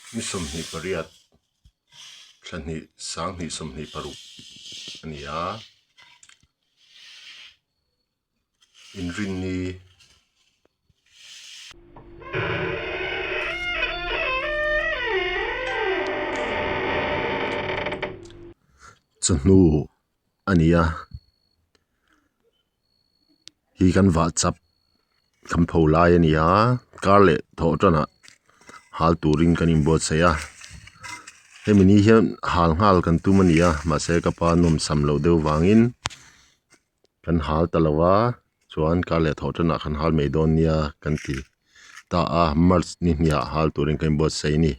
Ni 28 thla hnih sanghnih 26 a ni a inrinni chawhnu a ni a hi kan vah chap kan pho lai a ni a kar leh thawh tanah hal turin kan inbuatsaih a hemi ni hian hal nghal kan tum a ni a mahse ka pa nawmsam loh deuh vangin kan hal ta lo a chuan kar leh thawh tanah kan hal mai dawn nia kan ti ta a march ni hniah hal turin kan inbuatsaih a ni.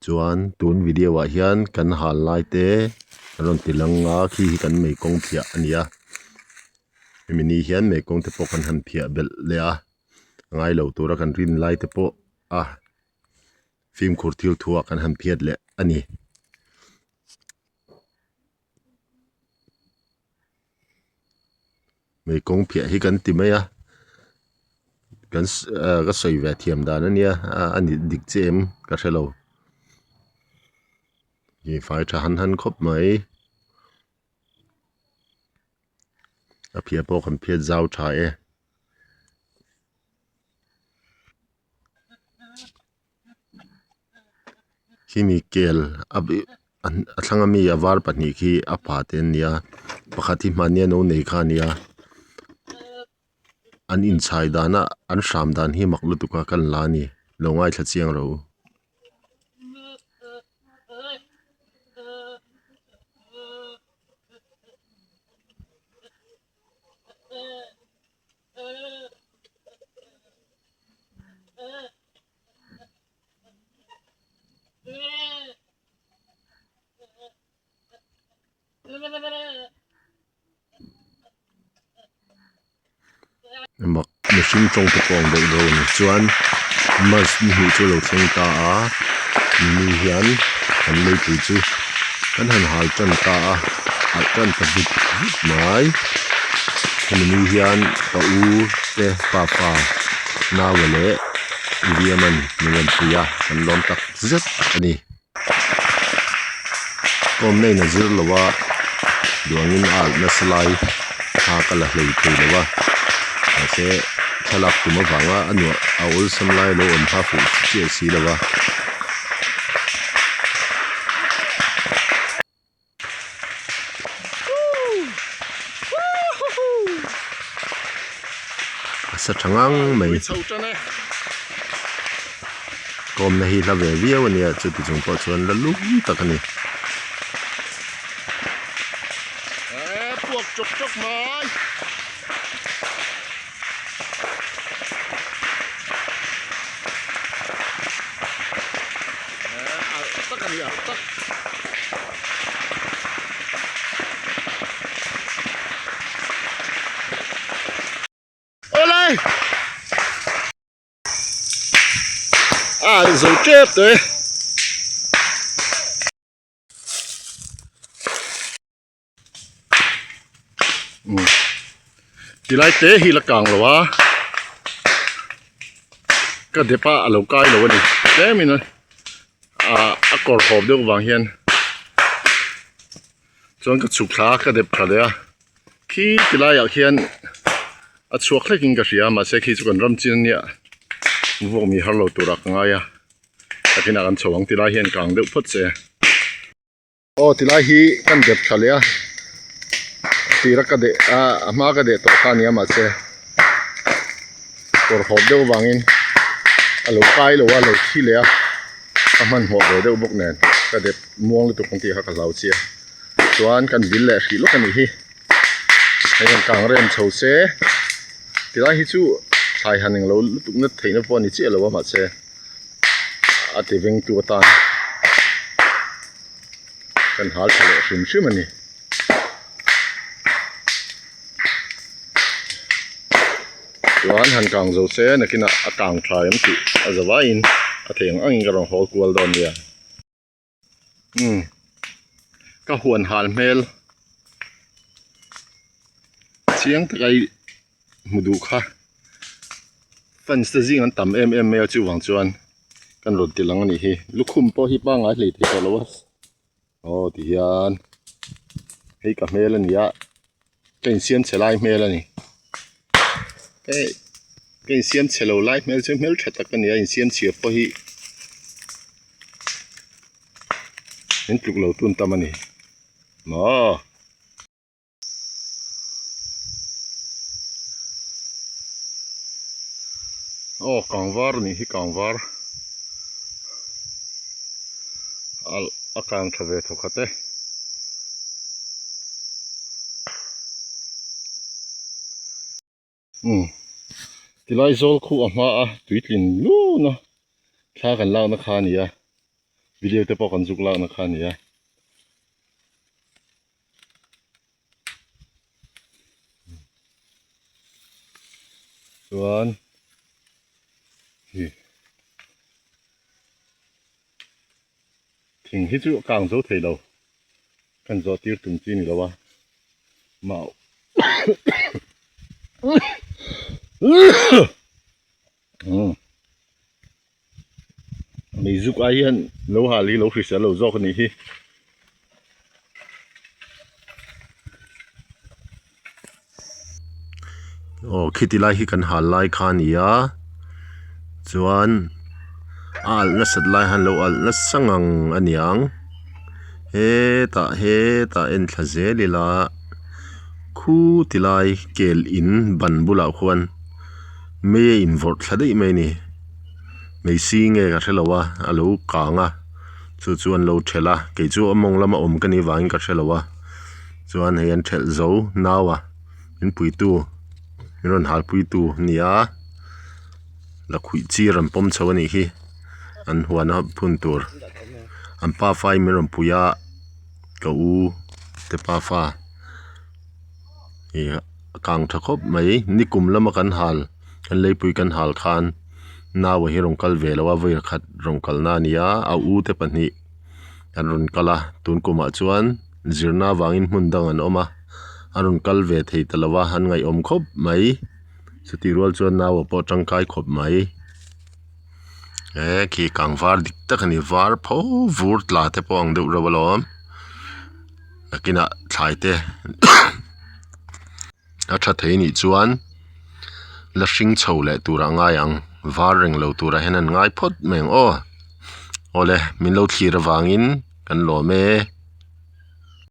Chuan tun video ah hian kan hal lai te an rawn ti lang a khi hi kan mei kawng phiah a ni a hemi ni hian mei kawng te pawh kan han phiah belh leh a ngai lo tura kan rin lai te pawh a fimkhur thil thu ah kan han phiat leh a ni. Mei kawng phiah hi kan ti mai a kan ahh ka sawi ve thiam dan a nia a nih dik chiah em ka hre lo ih fai tha han han khawp mai a phiah pawh kan phiat zau tha e. Khimi kel a a thlang ami a var pahnih khi a pa te an nia pakhat hi hmanni a no nei kha a nia an inchhai dana an hram dan hi mak lutuk a kan la a ni lo ngaithla chiang rawh u. Mak mihring tawng te pawh ang deuh deuh a ni chuan march ni hnih chu a lo thleng ta a ni hian kan leipui chu kan han hal tan ta a alh tan ta vut vut mai hemi ni hian ka u te pafa naua leh William-a'n min rawn pui a kan lawm tak zet a ni. Kawmna in a zir lo a duangin a alh nasa lai thla ka la hlei thei lo a mahse thlalak tum avanga a nuah a awlsam lai lo awm kha fuh chiah si lo a. A sa tha ngang mai kawmna hi hla ve viau a nia chuti chung pawh chuan la lum tak a ni. Awle! A zo tep tawh e. Tilai te hi la kang lo a ka dep a a lo kai lo a ni tlem in ah a kawr hawp deuh vang hian chuan ka chhuk thla a ka dep tha leh a khi tilai ah khian a chhuak hlek in ka hria a mahse khi chu kan ram chin ania vuak mi har lo tur ah ka ngai a takin ah kan chho ang tilai hian kang deuh phawt se. Aw tilai hi kan dep tha leh a tira ka deh a a hma ka deh tawh kha a nia mahse kawr hawp deuh avangin a lo kai lo a lo thi leh a ka hmanhmawh ve deuh bawk nen ka dep muang lutuk ang tih kha ka hlau chiang chuan kan vil leh hrih lawk a nih hi hei han kang rem chho se tilai hi chu thlai han englo lutuk na theihna pawh a ni chiah lo a mahse a ti vengtu atan kan hal tha leh hrim hrim a ni. Chuan han kang zo se nakinah a kang tha em tih a za vaiin a thei ang angin ka rawn hawl kual dawn nia. Umm ka huan hal hmel chiang taka i hmu duh kha fans te zing an tam em em mai a chuvang chuan. Kan rawn ti lang a nih hi. Lukhum pawh hi pangngai hlei thei tawh lo a. Aw ti hian hei ka hmel a ni a, ka insiam chhe lai hmel a ni. Hei ka insiam chhe lo lai hmel chu hmel tha tak a ni a, insiam chhia pawh hi min tluk lo tun tam a ni. Maw. Aw kangvar a nih hi kangvar a kang tha ve thaw khat e. Umm tilai zawl khu a hma a tuitlin lun a thla kan lakna kha a ni a video te pawh kan zuk lakna kha a ni a. Chuan hi thing hi chu a kang zo thei lo kan zawh tir tum chi a ni lo a mau umm. Meizuk ai hian lo hal hi lo hrisel lo zawk a nih hi. Aw khiti lai hi kan hal lai kha a ni a chuan a alh nasat lai han lo alh nasa ngang a niang hetah hetah en thla zel ila khu ti lai kel in ban bulah khuan mei a invawrh thla daih mai a ni. Meisi nge ka hrelo a a lo kang a chu chu an lo thelh a kei chu a mawng lama awm ka nih vangin ka hrelo a chuan hei an thelh zo nau a min puitu min rawn hal puitu a ni a lakhuih chi rawn pawm chho a nih hi an huan a phun tur an pafa in min rawn pui a ka u te pafa ih a kang tha khawp mai nikum lama kan hal. Kan leipui kan hal khan nau hi rawn kal ve lo a vawi khat rawn kalna a ni a a u te pahnih an rawn kal a tun kumah chuan zirna avangin hmun dang an awm a a rawn kal ve thei ta lo a an ngaihawm khawp mai chutih rual chuan nau ah pawh tangkai khawp mai he khi kang var dik tak a ni var pho vur tla te pawh ang deuh reuh alawm nakinah thlai te. A tha thei nih chuan la hring chho leh turah a ngai ang var reng lo turah hian an ngai phawt mai ang aw awle min lo thlir avangin kan lawm e.